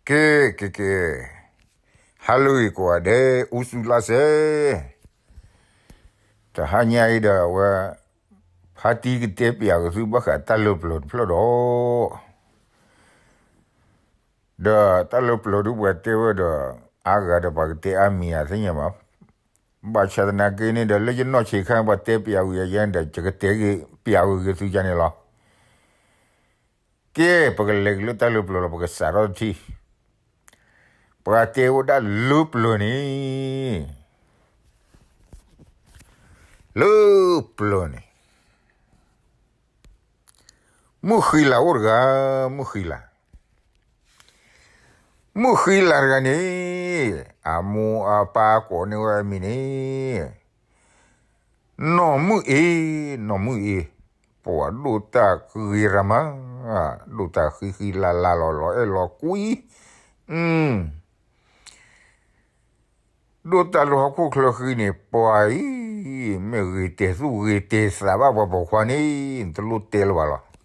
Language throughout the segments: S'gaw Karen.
က့ၤ က့ၤ က့ၤ, ဟါလၢအဂ့ၤကိးဂၤဒဲး အိၣ်ဆူၣ်လါစဲ, တဟါညါအံၤဒီး အဝဲ ဖါတံၢ်ကတဲပျးက့ၤသုဘၣ်ဃးတၢ်လၢပျၢၤတဖျၢၣ်ဒီး, ဒီးတၢ်လၢပျၢၤဒုးပှၤတဲဝဲဒီး အါဂၤဒီးပှၤကတဲအါမံၤအသ့ၣ်ညါဘၣ်, ဘၣ်ဆၣ်သနာ်က့န့ၣ်ဒီး လၢယနီၢ်ဆံးခါ ပှၤတဲပျးဝံၤယၤန့ၣ်ဒီး ယကတဲပျးဝံၤက့ၤသုယၤန့ၣ်လီၤ. ကဲ ပကလဲၤက့ၤလၢတၢ်လၢပျၢၤလီၤ ပကစးထီၣ်တထံၣ်, ပှၤတဲဝဲဒၣ်လၢပျၢၤန့ၣ်, လၢပျၢၤန့ၣ် မုၣ်ဃံလၤအိၣ်တဂၤ, မုၣ်ဃံလၤ, မုၣ်ဃံလၤတဂၤန့ၣ် အမိၢ်အပၢ်ကိးန့ၢ်ဝဲအမံၤန့ၣ် နီၢ်မုၣ်အ့, နီၢ်မုၣ်အ့, ပှၤဒိၣ်တၢ်ဂ့ၤရၤမး, ဒိၣ်တၢ်ဃံဃံလၤလၤလီၤလီၤအဲၣ်လီၤကွံ, ဒိၣ်တၢ်လၢဟီၣ်ခိၣ်ချၢဃံန့ၣ် ပှၤအံၤ မ့ၢ်ဂ့ၤတဲာ်သူၣ်ဂ့ၤတဲာ်သးဘၣ်ပှၤပိာ်ခွါန့ၣ် နတလိၣ်တဲလၢၤဘၣ်လီၤ.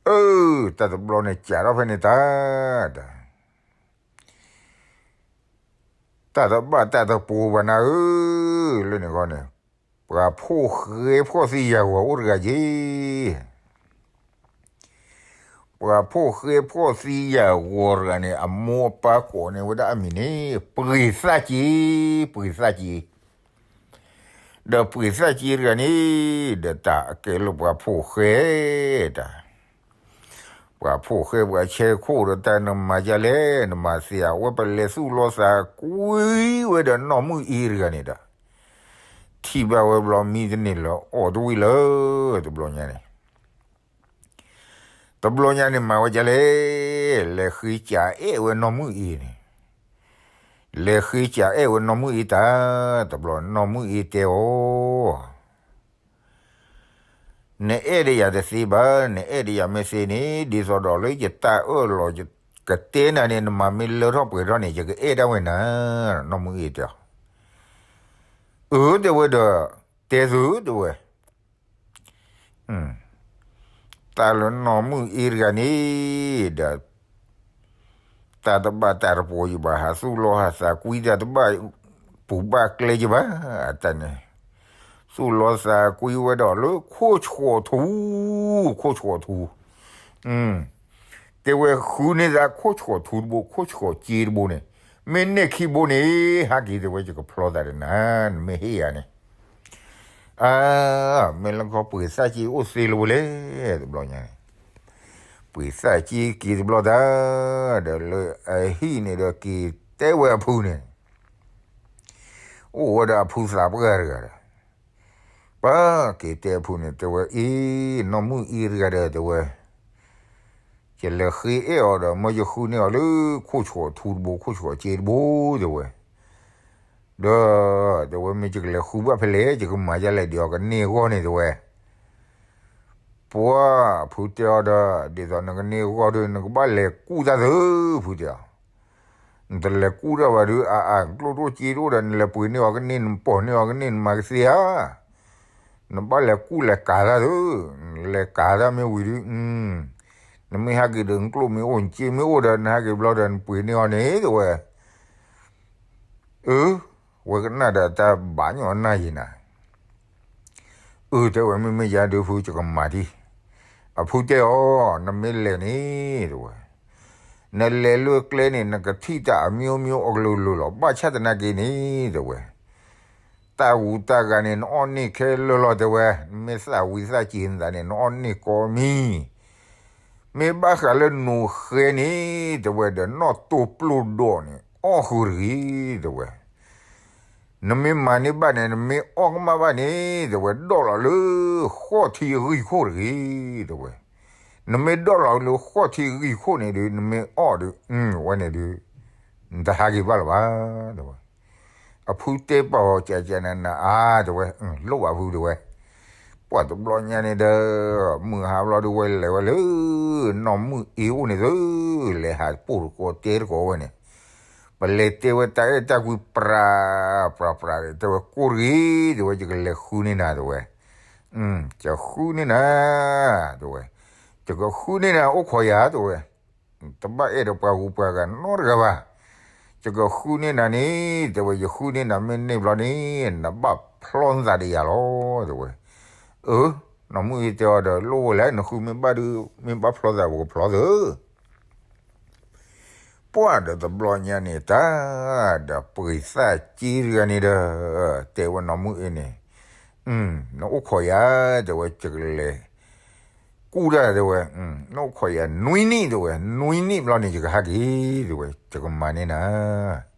အၢ တၢ်တဘျီန့ၣ် ကးထီၣ်ဖဲန့ၣ်တၢ်, တၢ်တဘၣ်တၢ်တပူၤဘၣ်နၤဧၢ, လၢန့ၣ်ဂီၢ်န့ၣ် ပှၤဖိၣ်ဃဲဖှီၣ်သံယာ်ဂီၤအိၣ်တဂၤက့ၤ ပှၤဖိၣ်ဃဲဖှီၣ်သံယာ်ဂီၤတဂၤန့ၣ် အမိၢ်အပၢ်ကိးန့ၢ်ဝဲဒၣ်အမံၤန့ၣ် ပှ့ၤသၣ်က့, ပှ့ၤသၣ်က့, ဒီးပှ့ၤသၣ်က့တဂၤန့ၣ် ဒီးတၢ်အကဲလၢပှၤဖိၣ်ဃဲတၢ်, ပှၤဖိၣ်ဃဲပှၤဆဲခိၣ်ဒီးတၢ်နမၤဒ်လဲၣ် နမၤသ့ဧါ, ဝဲပလဲၤသူၣ်လီသးကွံဝဲဒီးနီၢ်မုၣ်အ့တဂၤန့ၣ်ဒီး ထံၣ်ဘၣ်ဝဲဘျီမံတန့ၢ်လၢအီၣ်တဝံၣ်လၢ တဘျီညါန့ၣ် တဘျီညါန့ၣ်မၤဝဲဒ်လဲၣ်, လဲၤဃ့ကးအဲၣ်ဝဲနီၢ်မုၣ်အ့န့ၣ်, လဲၤဃ့ကးအဲၣ်ဝဲနီၢ်မုၣ်အ့တၢ်, တဘျီနီၢ်မုၣ်အ့တဲအီၤ နအဲၣ်ဒိးယၤတသ့ဘၣ်, နအဲၣ်ဒိးယၤမ့ၢ်သ့န့ၣ် ဒ်သိးဒီးလၢယတၢ်အၢၣ်လီၤကတဲနၤန့ၣ် နမၤမ့ၢ်လၢထီၣ်ပှဲၤထီၣ်န့ၣ် ယကအဲၣ်ဒၣ်ဝဲနၤ, နီၢ်မုၣ်အ့တဲအီၤ, အၢ တဲဝဲဒီး တဲသုတဲဝဲ တၢ်လၢနီၢ်မုၣ်အ့တဂၤန့ၣ်ဒီး တၢ်တဘၣ်တၢ်တပူၤယဘၣ် ဟးသူၣ်လီဟးသးကွံတၢ်တဘၣ်ပူၤဘၣ်ကျဲယဘၣ်, အတၢ်န့ၣ် သူၣ်လီသးကွံဝဲဒီးလၢခိၣ်ဆှီၣ်ထူ, ခိၣ်ဆှီၣ်ထူ တဲဝဲဃုန့ၢ်သးခိၣ်ဆှီၣ်ထူတဘိ ခိၣ်ဆှီၣ်စ့တဘိန့ၣ်, မ့ၢ်နဲၣ်ခံဘိန့ၣ် ဟဲက့ၤတဲဝဲ ယကဖျီသးဒီးနၤ, နမ့ၢ်ဟ့ၣ်ယၤန့ၣ်, အၢ မ့ၢ်လၢခီပှ့ၤသၣ်က့အိၣ်သ့လၢၤဝဲလဲၣ် တဘျီညါန့ၣ်, ပှ့ၤသၣ်က့က့ၤတဘျီတၢ်, ဒီးလၢအဟံၣ်န့ၣ်ဒီးက့ၤတဲဝဲအဖုန့ၣ် အိၣ်ဝဲဒီးအဖုသးပှၢ်တဂၤဒီး, ပှၤက့ၤတဲအဖုန့ၣ် တဲဝဲ အ့ နီၢ်မုၣ်အ့တဂၤဒီး တဲဝဲ, ယလဲၤဃ့အဲၣ်အီၤဒီး မ့ၢ်ယဃုန့ၢ်အီၤလၢခိၣ်ဆှီၣ်ထူတဘိ ခိၣ်ဆှီၣ်စ့တဘိ တဲဝဲ, ဒီး တဲဝဲ မ့ၢ်ယကလဲၤဃုဘၣ်ဖဲလဲၣ် ယကမၤဒ်လဲၣ်ဒ်အီၤကန့ၢ်အဂီၢ်န့ၣ် တဲဝဲ ပှၤဖုတဲအီၤဒီး ဒ်သိးနကန့ၢ်အဂီၢ်ဒီး နကဘၣ်လဲၤကူၣ်တၢ်သု, ဖုတဲအီၤ, နတလဲၤကူၣ်တၢ်ဘၣ်ဒီး အအၢ ကျိၣ်တအိၣ်စ့တအိၣ်ဒီး နလဲၤပှ့ၤန့ၢ်အီၤကန့ၢ် နပိာ်န့ၢ်အီၤကန့ၢ် နမၤကသ့ဧါ, နဘၣ်လဲၤကူၣ်လဲၤကၤတၢ်သု, နလဲၤကၤတၢ်မ့ၢ်ဝံၤဒီး နမ့ၢ်ဟဲက့ၤဒီး နကျိၣ်မ့ၢ်အိၣ် နစ့မ့ၢ်အိၣ်ဒီး နဟဲက့ၤဘျီဒီး နပှ့ၤန့ၢ်အီၤန့ၣ် တဲဝဲ အၢ ဝဲကနၣ်ဒီးတၢ်ဘၣ်ညီနၢ်ယံၤနၤ, အၢ တဲဝဲ မ့မ့ၢ်ယၤဒုးဖု ယကမၤဒံး, အဖုတဲအီၤ နမ့ၢ်လဲၤန့ၣ် တဲဝဲ, နလဲၤလၢကျဲန့ၣ် နကထံၣ်တၢ်အမျိုးမျိုးအကလုာ်ကလုာ်လီၤ, ဘၣ်ဆၣ်သနာ်က့န့ၣ် တဲဝဲ တၢ်ဂူၤတၢ်ဂၤန့ၣ် နအီၣ်န့ၢ်ခဲလၢာ်လီၤ တဲဝဲ, နမ့ၢ်သၣ်ဝံၤသၣ်စ့ၤနသးန့ၣ် နအီၣ်န့ၢ်ကိးမံၤ မ့ၢ်ဘၣ်ဃးလၢနိၣ်ဃဲန့ၣ် တဲဝဲဒီး နီၣ်တိၢ်ပျိၢ်ဒီးန့ၣ် အီၣ်ဃုာ်တဂ့ၤ တဲဝဲ, နမ့ၢ်မၤန့ၢ်ဘၣ်န့ၣ် နမ့ၢ်အီၣ်ကမၣ်ဘၣ်န့ၣ် တဲဝဲ ဒီးလီၤလၢဃီၣ်ထံအဂံၢ်ခိၣ်တဂ့ၤ တဲဝဲ, နမ့ၢ်ဒီးလီၤလၢဃီၣ်ထံအဂံၢ်ခိၣ်န့ၣ်ဒီး နမ့ၢ်အီၣ်ဒီး ဝဲန့ၣ်ဒီး နတဟးက့ၤဘၣ်လၢၤဘၣ် တဲဝဲ အဖုတဲပာ်အီၤ ကကနနအါ တဲဝဲ, လိၣ်ဘၣ်ဖု တဲဝဲ, ပှၤတဘျီညါန့ၣ်ဒီး မုၢ်ဟါဘျီဒီး ဝဲလဲၤဝဲလၢ နီၢ်မုၢ်အ့အိၣ်န့ၣ်သု, လဲၤဟးပိာ်တကိးတဲတကိးဝဲန့ၣ်, ပလဲၤတဲဝဲတၢ်အဲၣ်တၢ်ကွံ ပြး ပြး ပြး တဲဝဲ ကိၢ်တဂ့ၤ တဲဝဲ, ယကလဲၤဃုန့ၢ်နၤ တဲဝဲ, ယဃုန့ၢ်နၤ တဲဝဲ, ယကဃုန့ၢ်နၤ အိၣ်ခိးယၤ တဲဝဲ တဘၣ်အဲၣ်ဒီးပှၤဂုၤပှၤဂၤနီတဂၤဘၣ်. ယကဃုန့ၢ်နၤန့ၣ် တဲဝဲ, ယဃုန့ၢ်နၤမ့ၢ်န့ၢ်ဘျီန့ၣ် နဘၣ်ဖျီနသးဒီးယၤလီၤ တဲဝဲ. အၢ, နီၢ်မုၣ်အ့တဲအီၤဒီး လိၣ်ဝဲလဲၣ်, နဃုမ့ၢ်ဘၣ်ဒုး မ့ၢ်ဘၣ်ဖျီသး ပကဖျီသၢ ပှၢ်ဒီးတဘျီညါန့ၣ်တၢ်, ဒီးပှ့ၤသၣ်က့တဂၤန့ၣ်ဒီး တဲဝဲနီၢ်မုၣ်အ့န့ၣ်, နအိၣ်ခိးယၤ, တဲဝဲ, ယကလဲၤကူၣ်တၢ် တဲဝဲ, နအိၣ်ခိးယၤနွံနံၣ် တဲဝဲ, နွံနံၣ်ဘျီန့ၣ် ယကဟးက့ၤ တဲဝဲ, ယကမၤန့ၢ်နၤ.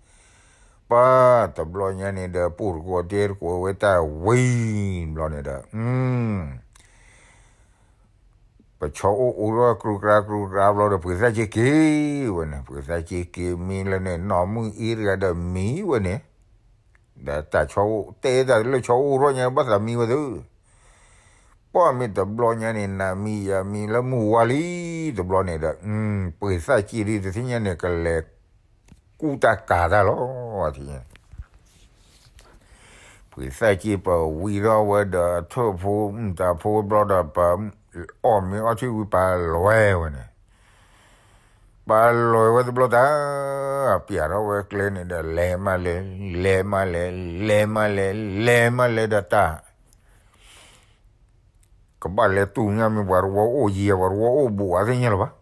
ပှၢ်တဘျီညါန့ၣ်ဒီး ပိာ်တကိးတဲတကိးဝဲတၢ်ဝံၤဘျီန့ၣ်ဒီး ပဆီအိၣ်အိၣ်ထီၣ်ကြူကြၤကြူကြၤဘျီဒီး ပှ့ၤသၣ်က့က့ၤဝဲန့ၣ်, ပှ့ၤသၣ်က့က့ၤမံလၢန့ၣ် နီၢ်မုၣ်အ့တဂၤဒီးမံဝဲန့ၣ်, ဒီးတၢ်ဆီအိၣ်တဲတၢ်လၢဆီအိၣ်ထီၣ်ညါ ဘၣ်သးမံဝဲသ့, ပှၢ်မ့ၢ်တဘျီညါန့ၣ် နၤမံယၤမံလၢမုၢ်ဝါလံ, တဘျီန့ၣ်ဒီး ပှ့ၤသၣ်က့ဒုးတသ့ၣ်ညါန့ၣ် ကလဲၤကူၣ်တၢ်ကၤတၢ်လီၤ. ပှ့ၤသၣ်က့ပဝံထီၣ်ဝဲဒီး ထၢၣ်ဖိမုၢ်တၢ်ဖိဘျီဒီး ပအီၣ်မ့ၤအီထံဝံၤ ပလဲၤဝဲန့ၣ်, ပလဲၤဝဲတဘျီတၢ်, ပျးထီၣ်ဝဲကျဲန့ၣ်ဒီး လဲၤမးလဲၤ, လဲၤမးလဲၤ, လဲၤမးလဲၤ, လဲၤမးလဲၤဒီးတၢ် ကဘၣ်လဲၤတူၢ်ညါမ့ၢ်ပှၤတဝီအိၣ်ယံၤ ပှၤတဝီအိၣ်ဘူးအသ့ၣ်ညါလၢၤဘၣ်.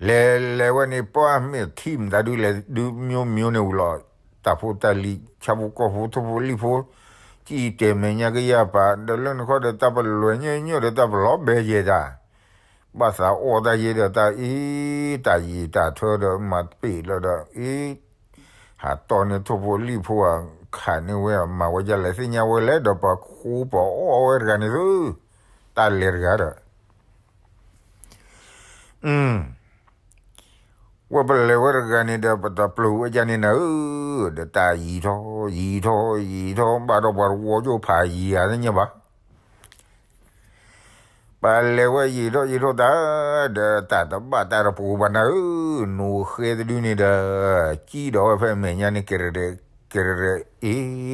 လဲၤလဲၤဝဲန့ၣ် ပှၢ်မ့ၢ်ထံၣ်မတၤဒုလဲၤဒုး မျိုးမျိုးန့ၣ်ဝံၤလီၤ, တၢ်ဖိတၢ်လံၤ ဆၣ်ဖိကီၢ်ဖိ ထိၣ်ဖိလံၣ်ဖိ စံၣ်တဲၤမဲာ်ညါကယၢ်ပာ် ဒီးလၢနခီဒီး တၢ်ပလဲၤညီညီဒီး တၢ်ပလီၤဘဲယဲၢ်တၢ်, ဘၣ်သးအီၣ်တၢ်ယဲဒီး တၢ်အံၤ တၢ်ယံာ်တၢ်ထၢဒီး မၤတပ့ၤလၢဒီး အ့ ဟးတီၢ်န့ၢ်ထိၣ်ဖိလံၣ်ဖိ အခးန့ၢ်ဝဲ မၤဝဲဒ်လဲၣ်သ့ၣ်ညါဝဲလဲၣ်ဒီး ပဃိပအီၣ်ဝဲတဂၤန့ၣ်သု, တၢ်လဲၤတဂၤဒီး ဝဲပလဲၤဝဲတဂၤန့ၣ်ဒီး ပတပျုာ်ဝဲဒ်န့ၣ်နၤဧၢ, ဒီးတၢ်ယံာ်ထီၣ်ယံာ်ထီၣ်ယံာ်ထီၣ် ဘၣ်ဒီးပှၤတဝီကၠိဖးယံာ်ဧါသ့ၣ်ညါဘၣ်. ပလဲၤဝဲယံာ်ထီၣ်ယံာ်ထီၣ်တၢ်, ဒီးတၢ်တဘၣ်တၢ်တပူၤဘၣ်နၤဧၢ, နိၣ်ဃဲတဒုန့ၣ်ဒီး ကံၣ်ဒီးဝဲဖဲမဲာ်ညါန့ၣ် ကဲရၢကဲရၢအ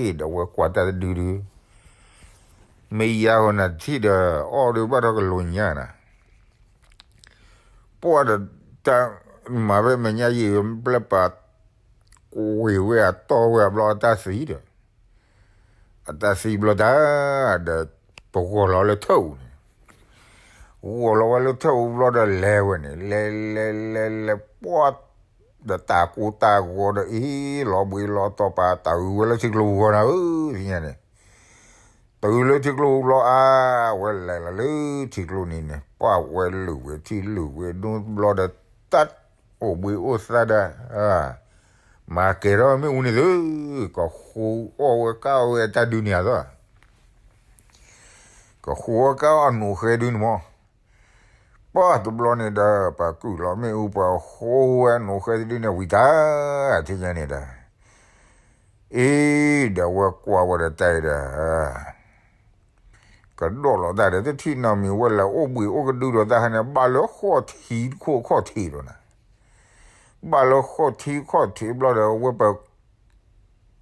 ့, ဒီးဝဲကွၢ်တၢ်တဒုဒု, မ့ၢ်ယါဃီနၤထံၣ်ဒီး အီၣ်ဒုးဘၣ်ထီၣ်ကလိာ်ညါနၤ, ပှၢ်ဒီးတၢ်မၤဖဲမဲာ်ညါယံာ် ပျဲပာ် ကွံာ်ဝဲအတီၢ်ဝဲအဘျီအတၢ်သံဒီး အတၢ်သံဘျီတၢ်, ဒီးပဂီၢ်လီၤလၢထၢၣ်အူန့ၣ်, ဂီၢ်လီၤဝဲလၢထၢၣ်အူဘျီဒီးလဲၤဝဲန့ၣ် လဲၤလဲၤလဲၤလဲၤပှၢ်, ဒီးတၢ်ကိၢ်တၢ်ဂီၤဒီးအ့ၣ် လီၤဘှံးလီၤတီၤ ပာ်တၢ်အုးဝဲလၢထံကျိပူၤဃီနၤဧၢ, သ့ၣ်ညါန့ၣ် တုၤလၢထံကျိပူၤဘျီအါ, ဝဲလဲၤလီၤလၢထံကျိန့ၣ်န့ၣ် ပှၢ်ဝဲလုာ်ဝဲထံလုာ်ဝဲဒိဘျီဒီး တၢ်အိၣ်ဘှံးအိၣ်သါဒီး မၤကဲၤထီၣ်မ့ၣ်အူန့ၣ်သု, ကဃိအီၣ်ဝဲကၣ်အီၣ်ဝဲတၢ်ဒုးန့ၣ်အသိး, ကဃိအီၣ်ကၣ်အီၣ်အနိၣ်ဃဲဒုန့ၣ်မး, ပှၢ်တဘျီန့ၣ်ဒီး ပှၤကုၢ်လီၤမ့ၣ်အူ ပှၤဃိဝဲအနိၣ်ဃဲဒုန့ၣ်ဝံၤတၢ်, ထံၣ်ညါန့ၣ်ဒီး အ့ ဒီးဝဲကွၢ်ဝဲဒီးတၢ်အံၤဒီး ကဒီၣ်လီၤတၢ်ဒီး တထံၣ်နီတမံၤဝဲလဲၤအိၣ်ဘှံးအိၣ်ကဒုဒီးတၢ်ဟဲန့ၣ် ဘၣ်လၢဃီၣ်ထံးတခိၣ်ခီၣ်ထံးဒီးနၤ, ဘၣ်လၢဃီၣ်ထံးခီၣ်ထံးဘျီဒီး ဝဲပ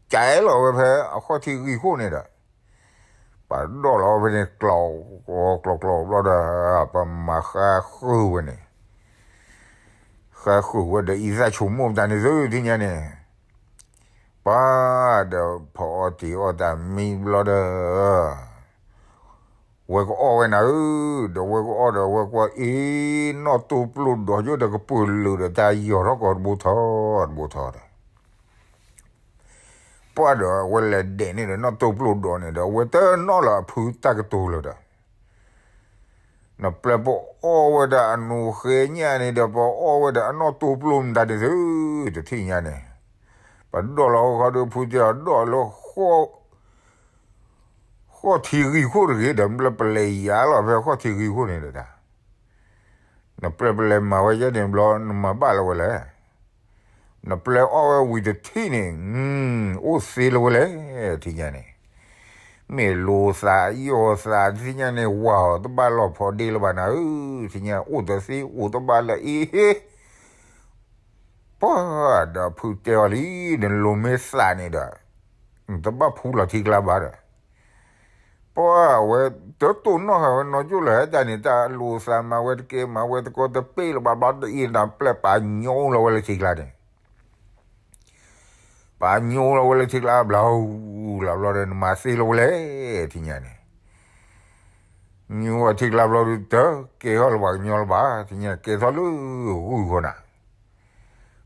ကဲလီၤဝဲဖဲအဃီၣ်ထံးဂံၢ်ခိၣ်န့ၣ်ဒီး ပဒီၣ်လီၤဝဲဖဲန့ၣ် ကျီကျီကျီကျီဘျီဒီး ပမၤဃါဃုာ်ဝဲန့ၣ် ဃါဃုာ်ဝဲဒီးအံသၣ်ဆိမိၣ်တၢ်န့ၣ်သု ထံၣ်ညါန့ၣ် ပှၤဒီးဖီအီၣ်တ့ၤအီၣ်တၢ်မံဘျီဒီး ဝဲကအီၣ်ဝဲနၤဧၢ, ဒီးဝဲကအီၣ်ဒီးဝဲကွၢ်အ့ နီၣ်တိၢ်ပျိၢ်ဒီးယိၣ်ဒီးကပၢၢ်လုာ်ဒီးတၢ်ယီၤထီၣ်ကီးတဘိထီၣ်တဘိထီၣ်ဒီး ပှၢ်ဒီးဝဲလဲၤဒဲးန့ၣ်ဒီးနီၣ်တိၢ်ပျိၢ်ဒီးန့ၣ်ဒီး အဝဲတနီၣ်လၢအဖုတၢ်ကတိၤလၢၤဒီး နပျဲပအီၣ်ဝဲဒၣ်အနိၣ်ဃဲညၣ်န့ၣ်ဒီး ပအီၣ်ဝဲဒၣ်အနီၣ်တိၢ်ပျိၢ်မတၤဒ်သု တထံၣ်ညါန့ၣ် ပဒီၣ်လီၤဝဲခီဒီးဖုတဲအီၤဒီၣ်လၢ ဃီၣ်ထံးဂံၢ်ခိၣ်တဂ့ၤဒီး နပျဲပလဲၤယါလီၤဖဲဃီၣ်ထံးဂံၢ်ခိၣ်န့ၣ်ဒီး နပျဲပလဲၤမၤဝဲယဲန့ၣ်ဘျီ နမၤဘၣ်လၢၤဝဲလဲၣ်. နပျဲအီၣ်ဝဲဝံၤတထံၣ်န့ၣ် အိၣ်သ့လၢၤဝဲလဲၣ် ထံၣ်ညါန့ၣ်. မ့ၢ်လိၤသးယီၤသး ထံၣ်ညါန့ၣ် ဝၤအီၤတဘၣ်လီၤဖီဒ့လၢၤဘၣ်နၤဧၢ, ထံၣ်ညါအိၣ်တသ့အိၣ်တဘၣ်လၢအ့ဟ့ ပှၤဒီးဖုတဲအီၤလံ, နလိၤမ့ၢ်သးန့ၣ်ဒီး နတဘၣ်ဖူလီၤထံကျါဘၣ်ဒီး ပှၤဝဲတတိၢ်နီၣ်ဃာ်ဝဲနီၢ်ကၠိၣ်လၢၤ တၢ်န့ၣ် တၢ်လိာ်သးမၤဝဲတကဲ မၤဝဲတကီတပ့ၢ်လၢၤဘၣ်ဘျီ တအံၤနၤပျဲၢ်ပာ်ညီလီၤဝဲလၢထံကျါန့ၣ် ပာ်ညီလီၤဝဲလၢထံကျါဘျီ လၢဘျီဒီး နမၤသ့လီၤဝဲလဲၣ် ထံၣ်ညါန့ၣ် ညီဝဲထံကျါဘျီဒီး တကဲထီၣ်လၢပှၤကညီလၢၤဘၣ် ထံၣ်ညါန့ၣ် ကဲထီၣ်လၢဂုၢ်ဃီနၤ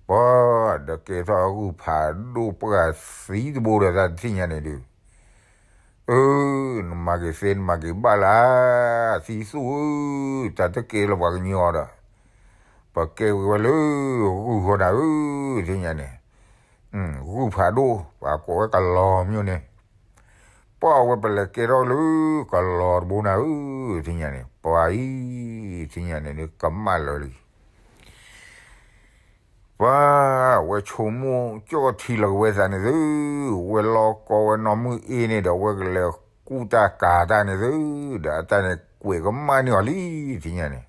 ပှၤဒီးကဲထီၣ်ဂုၢ်ဖးဒိၣ်ပှၢ်သံတဘိဒီး တၢ်တထံၣ်ညါန့ၣ်ဒုး အၢ နမၤက့ၤသ့ နမၤက့ၤဘၣ်လၢ သံသူၣ်ဧၢ, တၢ်တကဲလၢပှၤကညီဒီး ပကဲဝဲလၢဂုၢ်ဃီနၤဧၢ, ထံၣ်ညါန့ၣ် ဂုၢ်ဖးဒိၣ် ပှၤကိးဝဲကလီၤမၠိန့ၣ် ပှၤဝဲပလဲၤကဲထီၣ်လၢကလီၤတဘိနၤဧၢ, ထံၣ်ညါန့ၣ် ပှၤအံၤ ထံၣ်ညါန့ၣ် ကမၣ်လၢာ်လံ ပှၤဝဲဆိကမိၣ်ကၠီၣ်ထံလီၤက့ၤဝဲသးန့ၣ်သု, ဝဲလီၤကီဝဲနီၢ်မုၢ်အ့န့ၣ်ဒီး ဝဲကလဲၤကူၣ်တၢ်ကၤတၢ်န့ၣ်သု, ဒီးအတၢ်န့ၣ်ကွဲးကမၣ်န့ၢ်အီၤလံ ထံၣ်ညါန့ၣ်,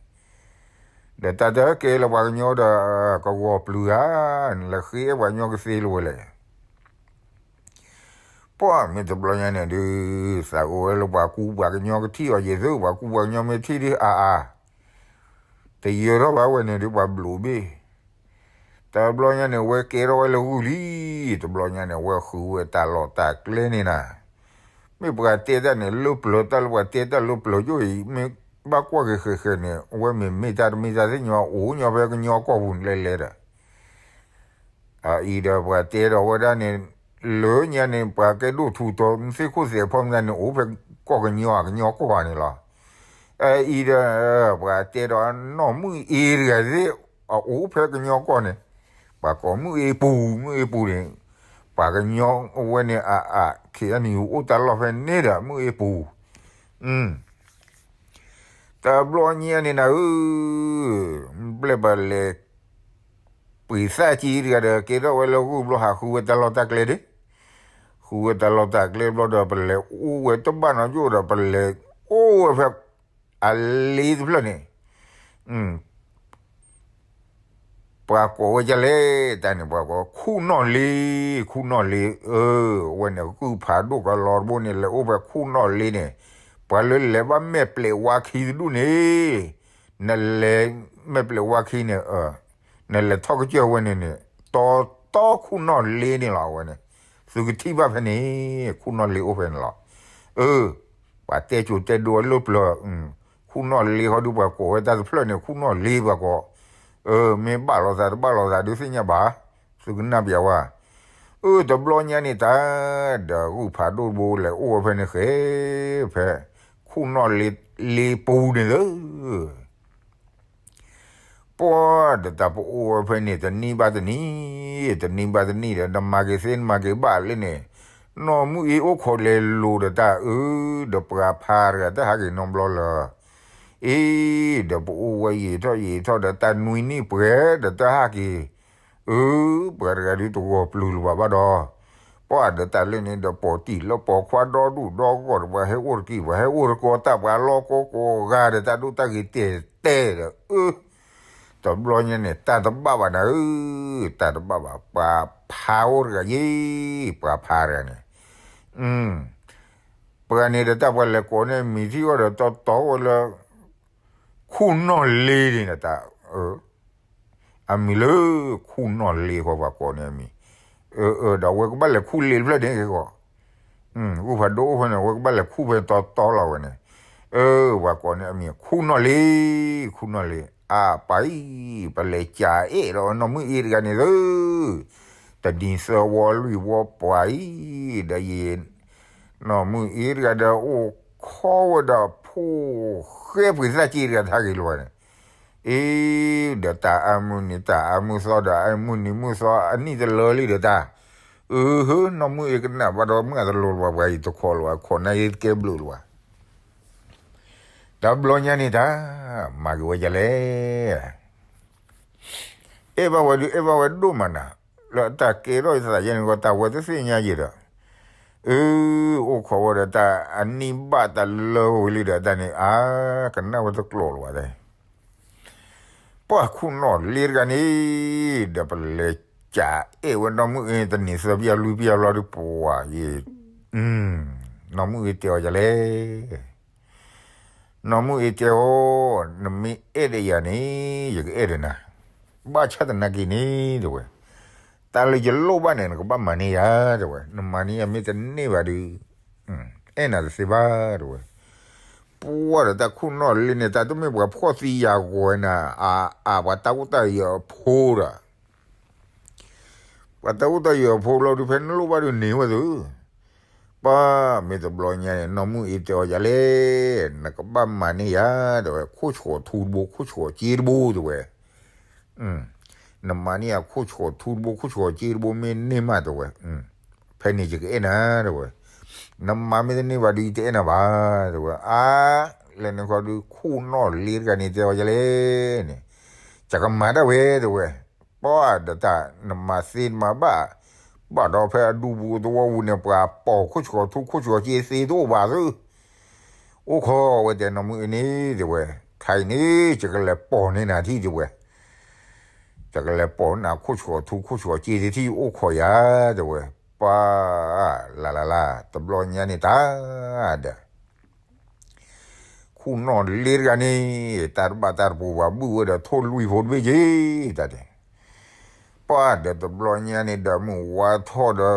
ဒီးတၢ်တကဲလၢပှၤကညီဒီး ကဂီၤပျုၤဧါ, နလဲၤဃ့အဲၣ်ပှၤကညီကသ့လၢၤဝဲလဲၣ် ပှၤမ့ၢ်တဘျီညါန့ၣ်ဒုး သးအိၣ်ဝဲလၢပှၤကူပှၤကညီကထံၣ်အီၤယဲၢ်သု, ပှၤကူပှၤကညီမ့ၢ်ထံၣ်ဒုးအါအါ, တယၢၤထီၣ်ဘၣ်ဝဲန့ၣ်ဒုး ပှၤဘျုးဘ့ၣ်, တဘျီညါန့ၣ် ဝဲကဲထီၣ်ဝဲလၢဂုၢ်လံ, တဘျီညါန့ၣ် ဝဲဃုဝဲတၢ်လီၢ်တၢ်ကျဲန့ၣ်နၤ, မ့ၢ်ပှၤတဲတၢ်န့ၣ် လၢပျၢၤတၢ်လၢပှၤတဲတၢ်လၢပျၢၤကၠိၣ်အံၤ မ့ၢ်ဘၣ်ကွၢ်က့ၤဃဲးဃဲးန့ၣ် အဝဲမ့ၢ်မ့ၢ်တၢ်တမ့ၢ်တၢ်သ့ၣ်ညါ အိၣ်ညီဖဲကညီကီၢ်ပူၤန့ၣ်လဲၤလဲၤဒီး အအံၤဒီးပှၤတဲဒီးဝဲဒၣ်န့ၣ် လၢညါန့ၣ် ပှၤကဲဒိၣ်ထူးတီၤ မ့ၢ်သ့ၣ်ခိၣ်သဲးဖီမတၤန့ၣ် အိၣ်ဖဲကီၢ်ကညီ ကညီကီၢ်န့ၣ်လီၤ. အအံၤဒီး ပှၤတဲဒီးနီၢ်မုၢ်အ့တဂၤသ့ၣ် အအိၣ်ဖဲကညီကီၢ်န့ၣ် ပှၤကိးမုၢ်အ့ပူၤ မုၢ်အ့ပူၤန့ၣ် ပှၤကညီအဝဲန့ၣ်အအး ခ့အနံၣ် အိၣ်တၢ်လီၢ်ဖဲန့ၣ်ဒီးမုၢ်အ့ပူၤ တဘျီညါန့ၣ်နၤဧၢ, ဘျဲၣ်ပလဲၤ ပှ့ၤသၣ်ကံတဂၤဒီး ကဲထီၣ်ဝဲလၢဂုၢ်ဘျီ ဟးဃုဝဲတၢ်လီၢ်တၢ်ကျဲဒၣ်, ဃုဝဲတၢ်လီၢ်တၢ်ကျဲဘျီဒီး ပလဲၤအိၣ်ဝဲတဘၣ်နီၢ်ကၠိၣ်ဒီး ပလဲၤအိၣ်ဝဲဖဲ အလ့တဖျၢၣ်န့ၣ် ပှၤကိးဝဲဒ်လဲၣ် တၢ်န့ၣ် ပှၤကိး ခူၣ်နီၣ်လ့, ခူၣ်နီၣ်လ့, အၢ အဝဲန့ၣ် ဂုၢ်ဖးဒိၣ်ကလီၤတဘိန့ၣ် လဲၤအိၣ်ဖဲခူၣ်နီၣ်လ့န့ၣ်, ပှၤလၢလဲၤဘၣ်မဲာ်ပျဲးဝါခံတဒူၣ်န့ၣ်, နလဲၤမဲာ်ပျဲးဝါခံန့ၣ် နလဲၤထီၣ်ကစၢၢ်ဝဲန့ၣ်န့ၣ် တီတီခူၣ်နီၣ်လ့န့ၣ်လီၤ အဝဲန့ၣ်, သုကထံၣ်ဘၣ်ဖဲန့ၣ် ခူၣ်နီၣ်လ့အိၣ်ဖဲန့ၣ်လီၤ. အၢ ပှၤတဲကိၤတဲဒိလၢပျၢၤ, ခူၣ်နီၣ်လ့ဃီဒုး ပှၤကိးဝဲတၢ်တဖျၢၣ်န့ၣ် ခူၣ်နီၣ်လ့ပှၤကိး, အၢ မ့ၢ်ဘၣ်လိာ်သးတဘၣ်လိာ်သးဒုးသ့ၣ်ညါဘၣ်, သုကနၣ်ပျးဝဲ, အၢ တဘျီညါန့ၣ်တၢ်, ဒီးဂုၢ်ဖးဒိၣ်တဘိလဲၤအိၣ်ဝဲဖဲန့ၣ်ဃဲ, ဖဲ ခူၣ်နီၣ်လ့ပူၤန့ၣ်လၢ ပှၤဒီးတၢ်ပအိၣ်ဝဲဖဲန့ၣ် တနံၣ်ဘၣ်တနံၣ်, တနံၣ်ဘၣ်တနံၣ်ဒီး နမၤက့ၤသ့ နမၤက့ၤဘၣ်လၢန့ၣ်, နီၢ်မုၢ်အ့အိၣ်ခိးလဲၤလိၤဒီးတၢ်အၢ, ဒီးပှၤဖးတဂၤတဟးက့ၤနီတဘျီလၢၤ, အ့ ဒီးပအိၣ်ဝဲယံာ်ထီၣ်ယံာ်ထီၣ်ဒီးတၢ်နွံနံၣ်ပှဲၤဒီးတဟးက့ၤ အၢ ပှၤတဂၤဒုးတဂီၤပျုၤလၢၤဘၣ်ဘၣ်ဒီး, ပှၤဒီးတၢ်လၢန့ၣ်ဒီးပိာ်တံၢ်လၢပိာ်ခွါဒီဒူၣ်ဒီဂီၢ်ဒီး ပှၤဟဲအိၣ်တက့ၢ် ပှၤဟဲအိၣ်တကိးတၢ် ပှၤလီၢ်ကိးကိးဂၤဒီးတၢ်ဒိၣ်တၢ်ဂ့ၤတဲာ်တဲာ်ဒီး အၢ တဘျီညါန့ၣ် တၢ်တဘၣ်ဘၣ်နၤဧၢ, တၢ်တဘၣ်ဘၣ် ပှၤဖးအိၣ်တဂၤယ့ၢ် ပှၤဖးတဂၤန့ၣ်, ပှၤန့ၣ်ဒီးတၢ်ပှၤလဲၤကိးန့ၢ်မံၤထံအီၤဒီး တီတီဝဲလၢ ခူၣ်နီၣ်လ့န့ၣ်ဒီးတၢ် အမံၤလၢ ခူၣ်နီၣ်လ့ဃီ ပှၤကိးန့ၢ်အမံၤ, ဒီးအဝဲကဘၣ်လဲၤခူၣ်လ့တဖျၢၣ်န့ၣ်ကီး, ဂုၢ်ဖးဒိၣ်အိၣ်ဖဲန့ၣ် အဝဲကဘၣ်လဲၤခူၣ်ဖဲတီတီလီၤဝဲန့ၣ်, ပှၤကိးန့ၢ်အမံၤ ခူၣ်နီၣ်လ့, ခူၣ်နီၣ်လ့, အပၢ်အံၤ ပလဲၤကးအဲၣ်ဒီးနီၢ်မုၢ်အ့တဂၤန့ၣ်သု, တနံၤသၢဝီလွံၢ်ဝီပှၤအံၤ, ဒီးယ နီၢ်မုၢ်အ့တဂၤဒီးအိၣ်ခိးဝဲဒီးဖိၣ်ဃဲပှ့ၤသၣ်က့တဂၤတဟးက့ၤလၢၤဘၣ်န့ၣ်, အ့ ဒီးတၢ်အါမုၢ်နံၤတၢ်အါမုၢ်သီဒီး အါမုၢ်နံၤမုၢ်သီအနံၣ်တလၢလံဒီးတၢ်, အၢ နီၢ်မုၢ်အ့ကနၣ်ဘၣ်ဒီးမုၢ်အတလိၤလၢၤဘၣ် ပှၤအံၤတခိးလၢၤဘၣ် ခိးနၢ်အ့တကဲဘျုးလၢၤဘၣ်, တဘျီညါန့ၣ်တၢ်, မၤက့ၤဝဲဒ်လဲၣ် အဲၣ်ဘၣ်ဝဲဒုး အဲၣ်ဘၣ်ဝဲဒိၣ်မးနၤ, လၢတၢ်ကဲထီၣ်ယသးယဲန့ၣ်ကီး တၢ်ဝဲတသ့ၣ်ညါယဲဒီး, အၢ အိၣ်ခိးဝဲဒီးတၢ်အနံၣ်ဘၣ်တၢ်လၢဝဲလံဒီးတၢ်န့ၣ် အါ ကနၣ်ဝဲတကျိၤလၢၤဘၣ်တဲ, ပှၤခူၣ်နီၣ်လ့တဂၤန့ၣ်, ဒီးပလဲၤကးအဲၣ်ဝဲနီၢ်မုၢ်အ့ တနံၤသၢပျၢ်လွံၢ်ပျၢ်လီၤဒုးပှၤယဲ, နီၢ်မုၢ်အ့တဲအီၤဒ်လဲၣ်. နီၢ်မုၢ်အ့တဲအီၤ, နမ့ၢ်အဲၣ်ဒိးယၤန့ၣ် ယကအဲၣ်ဒိးနၤ, ဘၣ်ဆၣ်သနာ်က့န့ၣ် တဲဝဲ, တၢ်လၢယလိၣ်ဘၣ်န့ၣ် နကဘၣ်မၤန့ၢ်ယၤ တဲဝဲ, နမၤန့ၢ်ယၤမ့ၢ်တန့ၢ်ဘၣ်ဒီး အဲၣ်နၤတသ့ဘၣ် တဲဝဲ. ပှၢ်ဒီးတၢ်ခိၣ်နီၣ်လ့န့ၣ် တၢ်တမ့ၢ်ပှၤဖှီၣ်သံယာ်ဂီၤနၤ, အါ အါ ပှၤတၢ်အိၣ်တၢ်ယၢၤအဖိဒီး ပှၤတၢ်အိၣ်တၢ်ယၢၤအဖိလီၤဒုး ဖဲနလိၣ်ဘၣ်ဒုးန့ၢ်ဝဲသု, ပှၢ်မ့ၢ်တဘျီညါန့ၣ် နီၢ်မုၢ်အ့တဲအီၤဒ်လဲၣ်, နကဘၣ်မၤန့ၢ်ယၤ တဲဝဲ, ခိၣ်ဆှီၣ်ထူတဘိ ခိၣ်ဆှီၣ်စ့တဘိ တဲဝဲ. နမၤန့ၢ်ယၤခိၣ်ဆှီၣ်ထူတဘိ ခိၣ်ဆှီၣ်စ့တဘိမ့ၢ်န့ၢ်မး တဲဝဲ, ဖဲန့ၣ်ယကအဲၣ်နၤ တဲဝဲ. နမၤမ့ၢ်တန့ၢ်ဘၣ်ဒုး ယတအဲၣ်နၤဘၣ် တဲဝဲ. အါ လဲၤနခီဒုး ခိၣ်နီၣ်လ့တဂၤန့ၣ် တဲအီၤဒ်လဲၣ်န့ၣ်, ယကမၤဒၣ်ဝဲ တဲဝဲ. ပှၢ်ဒီးတၢ်နမၤသ့နမၤဘၣ်, ဘၣ်ဒီးဖဲအဒူပူၤသဝီပူၤန့ၣ် ပှၤပိာ်ခိၣ်ဆှီၣ်ထူ ခိၣ်ဆှီၣ်စ့သ့တအိၣ်ဘၣ်သု, အိၣ်ခိးဝဲတဲ နီၢ်မုၢ်အ့န့ၣ် တဲဝဲ, ခဲအံၤန့ၣ် ယကလဲၤပိာ်န့ၢ်နၤထံၣ် တဲဝဲ. ယကလဲၤပိာ်နၤခိၣ်ဆှီၣ်ထူ ခိၣ်ဆှီၣ်စ့တထံၣ် အိၣ်ခိးယၤ တဲဝဲ. ပှၢ် လၢ်လၢ်လၢ် တဘျီညါန့ၣ်တၢ်ဒီး ခိၣ်နီၣ်လ့တဂၤန့ၣ် တၢ်တဘၣ်တၢ်တပူၤ ပှၤဘုၣ်ဝဲဒီးထိၣ်လွံၢ်ဖိတဘ့ၣ်က့ၤ တၢ်တဲ. ပှၢ်ဒီးတဘျီညါန့ၣ်ဒီး မုၢ်ဝါထီၣ်ဒီး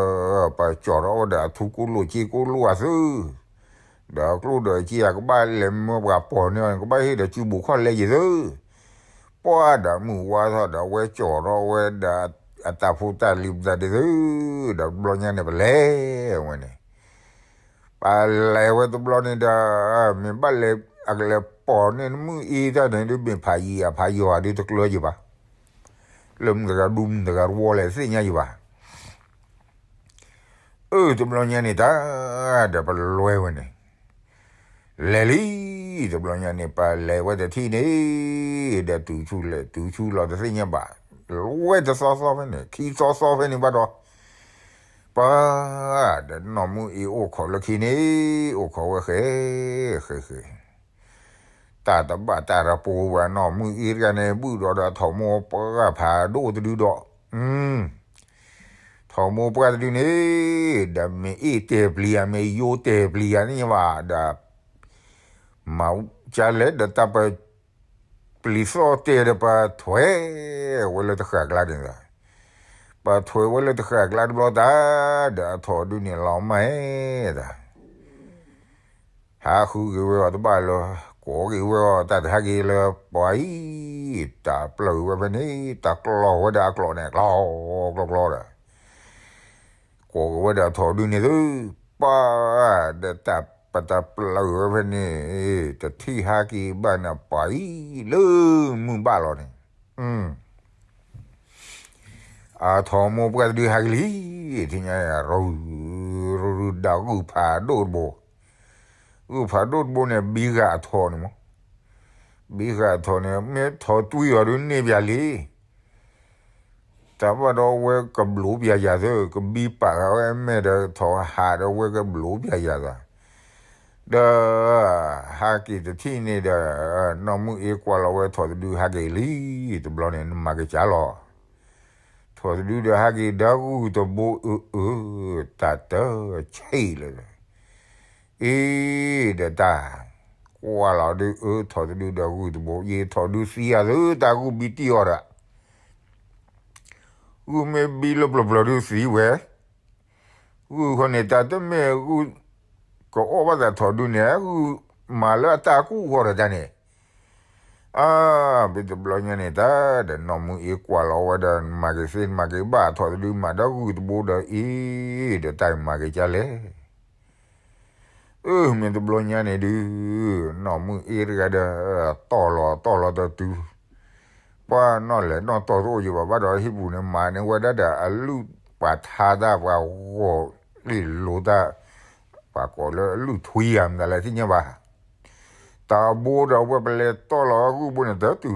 ပှၤကၠီၣ်ထီၣ်ဝဲဒီးအထူကိၣ်လိာ်စ့ကိၣ်လိာ်အသု, ဒီးကျိၣ်ဒီးစ့ အကဘၣ်လဲၤမၢပှၤပိာ်န့ၢ်အီၤန့ၣ် ကဘၣ်ဟ့ၣ်ဒီးစုဘိးခီၣ်လဲယံၤသု. ပှၢ်ဒီးမုၢ်ဝါထီၣ်ဒီး အဝဲကၠီၣ်ထီၣ်ဝဲဒီးအတၢ်ဖိတၢ်လံၤပသးဒ်သု, ဒီးတဘျီညါန့ၣ် ပလဲၤဝဲန့ၣ် ပလဲၤဝဲတဘျီန့ၣ်ဒီး မ့ၢ်ဘၣ်လဲၤ အကလဲၤပိာ်န့ၢ်နမုၢ်အ့တၢ်န့ၣ်ဒုး မ့ၢ်ဖးယံၤအဖးယံၤဒုး တကျၢၤယံၤဘၣ်, လၢမုၢ်တဂၤဒူမုၢ်တဂၤတဝီလဲၣ် သ့ၣ်ညါယံၤဘၣ်. အၢ တဘျီညါန့ၣ်တၢ် ဒီးပလဲၤဝဲန့ၣ် လဲၤလံ, တဘျီညါန့ၣ် ပလဲၤဝဲတထံၣ်န့ၣ် ဒီးတုၤဆူလဲၤတုၤဆူလီၤတသ့ၣ်ညါဘၣ်, လဲၤဝဲတသီသီဖဲန့ၣ် ခံသီသီဖဲန့ၣ်ဘၣ်ဒီး ပှၤ ဒီးနီၢ်မုၢ်အ့အိၣ်ခိးလၢခံန့ၣ် အိၣ်ခိးဝဲဃဲ ဃဲဃဲ တၢ်တဘၣ်တၢ်တပူၤဘၣ် နီၢ်မုၢ်အ့တဂၤန့ၣ် ဘုၣ်ဒီးဒီးထိၣ်မိၢ်ပှၢ်ဖးဒိၣ်တဒုဒီး ထိၣ်မိၢ်ပှၢ်တဒုန့ၣ် ဒီးမ့ၢ်အ့ၣ်တဲာ်ပျံၤဧါ မ့ၢ်ယိတဲာ်ပျံၤဧါန့ၣ်ဘၣ်ဒီး မၤကလဲၣ်ဒီးတၢ်ပ ပျံၤသီၣ်တဲာ်ဒီးပှၤထွဲဝဲလၢတဃာ်ကျါန့ၣ်ဒီး ပှၤထွဲဝဲလၢတဃာ်ကျါတဘျီတၢ် ဒီးအထိၣ်ဒုန့ၣ်လီၤမၢ်ဒီး ဟးဃုက့ၤဝဲအီၤတဘၣ်လၢၤ ကိးက့ၤဝဲအီၤတၢ်တဟးက့ၤလၢပှၤအံၤ တၢ်ပျၢၤဝဲဖဲန့ၣ် တၢ်ကျီၢ်ဝဲဒီးအကျိာ်န့ၣ် ကျီကျီကျီဒီး ကိးက့ၤဝဲဒီးအထိၣ်ဒုန့ၣ်သု ပှၤဒီးတၢ်ပတၢ်ပျၢၤဝဲဖဲန့ၣ် တထံၣ်ဟးက့ၤဘၣ်န့ၣ်ပှၤအံၤလၢမုၢ်ဘၣ်လီၤန့ၣ် အထိၣ်မိၢ်ပှၢ်တဒုဟးက့ၤလံ ထံၣ်ညါ ရူၤရူၤဒီးဂုၢ်ဖးဒိၣ်တဘိ ဂုၢ်ဖးဒိၣ်တဘိန့ၣ် ဘံဂၤအထိၣ်န့ၣ်မး ဘံဂၤအထိၣ်န့ၣ် မ့ၢ်ထိၣ်တွံၢ်အီၤဒုးန့ၢ်ပၠးလံ တၢ်ဘၣ်ဒီးဝဲကဘျိးပၠးယၤသၢ ကဘံပာ်ဃာ်ဝဲအမဲာ်ဒီးထိၣ်ဟးဒီးဝဲကဘျိးပၠးယၤသၢ ဒီးဟးက့ၤတထံၣ်န့ၣ်ဒီး နီၢ်မုၢ်အ့ကွၢ်လီၤဝဲထိၣ်တဒုဟးက့ၤလံ တဘျီန့ၣ် နမၤက့ၤကၢ်လီၤ ထိၣ်တဒုဒီးဟးက့ၤဒီးဂုၢ်တဘိအၢ အၢ တၢ်တဆံးလၢ အ့ ဒီးတၢ် ကွၢ်လီၤဒုးအၢ ထိၣ်တဒုဒီးဂုၢ်တဘိ ယထိၣ်ဒုသံအသု တၢ်ဂုၢ်ဘံတံၢ်အီၤဒီး ဂုၢ်မ့ၢ်ဘံလၢပျၢၤပျၢၤဒုသံဝဲ ဂုၢ်ဃီန့ၣ် တၢ်တမ့ၢ်ဂုၢ် ကအီၣ်ဘၣ်သးထိၣ်ဒုန့ၣ် ဂုၢ်မၤလၢအတၢ်ကူၣ်အဂီၢ်ဒီးတၢ်န့ၣ် အါ ဘၣ်တဘျီညါန့ၣ်တၢ် ဒီးနီၢ်မုၢ်အ့ကွၢ်လီၤဝဲဒီး နမၤက့ၤသ့နမၤက့ၤဘၣ် ထိၣ်တဒုမၤဒီးဂုၢ်တဘိဒီးအ့ ဒီးတၢ်မၤက့ၤကၢ်လဲၣ် အၢ မ့ၢ်တဘျီညါန့ၣ်ဒုး နီၢ်မုၢ်အ့တဂၤဒီး တီၢ်လီၤတီၢ်လီၤတတုၤ ပှၤနီၢ်လဲၣ်နီၢ်တီၢ်တအိၣ်ယံၤဘၣ် ဘၣ်ဒီးဟံၣ်ပူၤန့ၣ် မၤန့ၢ်ဝဲဒၣ်ဒီးအလုၢ်ပှၤထါတၢ်ပှၤဂီၢ်လံၣ်လိၤတၢ် ပှၤကိးလၢအလုၢ်ထွံဧါ မတၤလဲၣ်သ့ၣ်ညါဘၣ် တၢ်ဘိဒီးဝဲပလဲၤတီၢ်လီၤဂုၢ်ဘိန့ၣ်တတုၤဒီး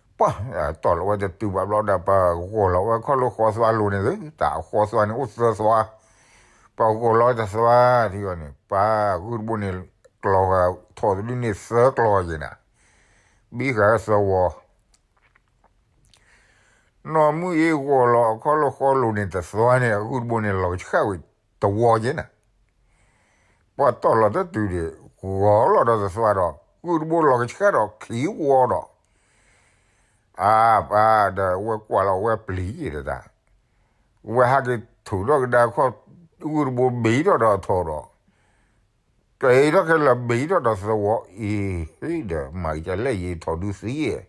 ပှၤ တီၢ်လီၤဝဲတတုၤဘၣ်ဘျီဒီး ပဂီၢ်လီၤဝဲခီၣ်လိၣ်ဃီသွါလိၤန့ၣ်သု တၢ်ဃီသွါန့ၣ်အိၣ်သၢသွါ ပဂီၢ်လီၤဝဲတသွါ ထံဂီၢ်န့ၣ် ပှၤဂုၢ်တဘိန့ၣ် ကျီၤဂၤ ထိၣ်တဒုန့ၣ်သၢကျီၤက့ၤနၤ ဘံဃာ်သၢဝီ နီၢ်မုၢ်အ့ဂီၢ်လီၤအခီၣ်လိၣ်ဃီလိၤန့ၣ်တသွါန့ၣ် အဂုၢ်တဘိန့ၣ်လီၤကဆှၣ်ဝံၤ ဝီက့ၤနၤ, ပှၤတီၢ်လီၤတတုၤဒီး ဂီၤလီၤဒီးသသွါဒီး ဂုၢ်တဘိလီၤကဆှၣ်ဒီးခံဝီဒီး, အပၢ်ဒီးဝဲကွၢ်လီၤဝဲပျံၤယဲဒီးတၢ်, ဝဲဟးက့ၤထုးထီၣ်ကဒါခီၣ်, ဂုၢ်တဘိဘ့ၣ်ထီၣ်ဒီးအထီဒီး ကဲထီၣ်ခဲလၢာ်ဘ့ၣ်ထီၣ်ဒီးသဝီအံၤ, ဒီးမၤကလဲၣ်ယံၤထီၣ်ဒုသံ,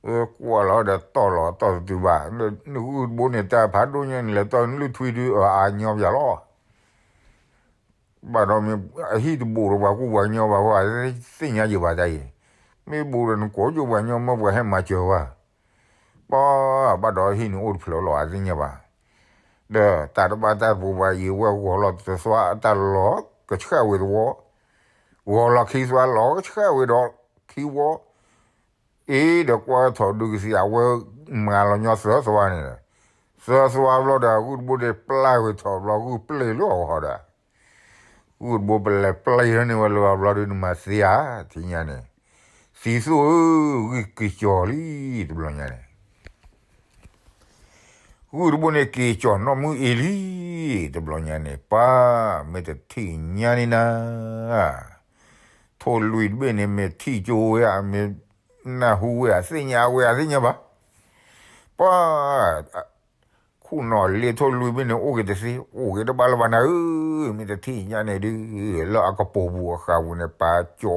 ဝဲကွၢ်လီၤဒီးတီၢ်လီၤတီၢ်တတုၤဘၣ်, ဂုၢ်တဘိန့ၣ် တၢ်ဖးဒိၣ်ညါန့ၣ် လဲၤတီၢ်လုၢ်ထွံဒု အညီပယၤလီၤ. ဘၣ်ဒီးမ့ၢ်အဟံၣ်တဘူးဒီးပှၤကူပှၤကညီဘၣ်ဃိ သ့ၣ်ညါယံၤဘၣ်တၢ်အံၤ, မ့ၢ်ဘူးဒီးနကိးကၠိပှၤကညီမ့ၢ်ပှၤဟဲမၤစၢၤဘၣ်, ပှၤဘၣ်ဒီးဟံၣ်န့ၣ်အိၣ်တဖျၢၣ်လီၤ အသ့ၣ်ညါဘၣ်, ဒီးတၢ်တဘၣ်တၢ်တပူၤဘၣ်အံၤ ဝဲဂီၤလီၤတသွါအတၢ်လီၤကဆှၣ်ဝဲတဝီ, ဂီၤလီၤခံသွါလီၤကဆှၣ်ဝဲဒီးခံဝီ, အ့ဒီးကွၢ်ထီၣ်ဒုကသံၣ် အဝဲမၤလီၤညီသၢသွါန့ၣ်, သၢသွါဘျီဒီးဂုၢ်တဘိန့ၣ်ပျဲဝဲထီၣ်ဘျီဂုၢ်ပျဲလၢအဂီၢ်ဒီး, ဂုၢ်တဘိပလဲၤပျဲထီၣ်န့ၢ်ဝဲလၢအဘျီဒီးနမၤသ့ဧါ, ထံၣ်ညါန့ၣ်, သံသိၣ်ဧၢ, ဂုၢ်က့ၤကၠီၤလံ, တဘျီညါန့ၣ် ဂုၢ်တဘိန့ၣ်က့ၤကၠီၤနီၢ်မုၢ်အ့လံ, တဘျီညါန့ၣ် ပၢ်မ့ၢ်တထံၣ်ညါန့ၣ်နၤ, ထိၣ်လွံၢ်တဘ့ၣ်န့ၣ် မ့ၢ်ထံၣ်ကၠိဝဲဧါ, မ့ၢ်နၢ်ဟူဝဲဧါ, သ့ၣ်ညါဝဲဧါ, သ့ၣ်ညါဘၣ်, ပၢ် ခိၣ်နီၣ်လ့ထိၣ်လွံၢ်ဘ့ၣ်န့ၣ် အိၣ်က့ၤတသ့, အိၣ်က့ၤတဘၣ်လၢၤဘၣ်နၤဧၢ, မ့ၢ်တထံၣ်ညါန့ၣ်ဒုး, လၢအကပိာ်ပူၤအဃၢၤပူၤန့ၣ် ပၢ်ကၠီ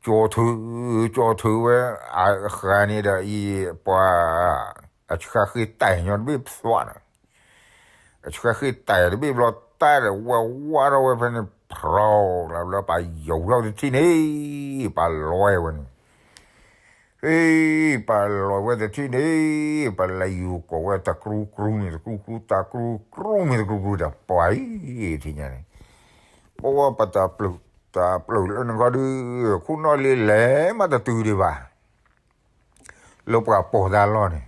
ကၠီၤထုး, ကၠီၤထုးဝဲ, အဃၢၤန့ၣ်ဒီးအံၤ, ပှၤ, အဆှၢဃ့တၢ်ညီတဘ့ၣ်သွါနီၤ, အဆှၢဃ့တၢ်တဘ့ၣ်ဘျီတၢ်ဒီး ဝဲဝါထီၣ်ဝဲဖဲန့ၣ် ဖျီလၢပၢ်ယိၤထီၣ်တထံၣ်န့ၣ်, ပၢ်လီၤဝဲန့ၣ်, ဟ့ၣ်, ပၢ်လီၤဝဲတထံၣ်န့ၣ်, ပၢ်လဲၤယူၤကိးဝဲတကြူကြူန့ၣ် တကြူကြူ တကြူကြူန့ၣ် တကြူကြူဒီး ပှၤအံၤ, ထံၣ်ညါန့ၣ်, ပဝဲပတၢ်ပျုၢ်, တၢ်ပျုၢ်လၢနဂီၢ်ဒုး, ခိၣ်နီၣ်လ့လဲၤမးတတုၤဒံးဘၣ် လၢပှၤပိာ်တၢ်လီၢ်န့ၣ်,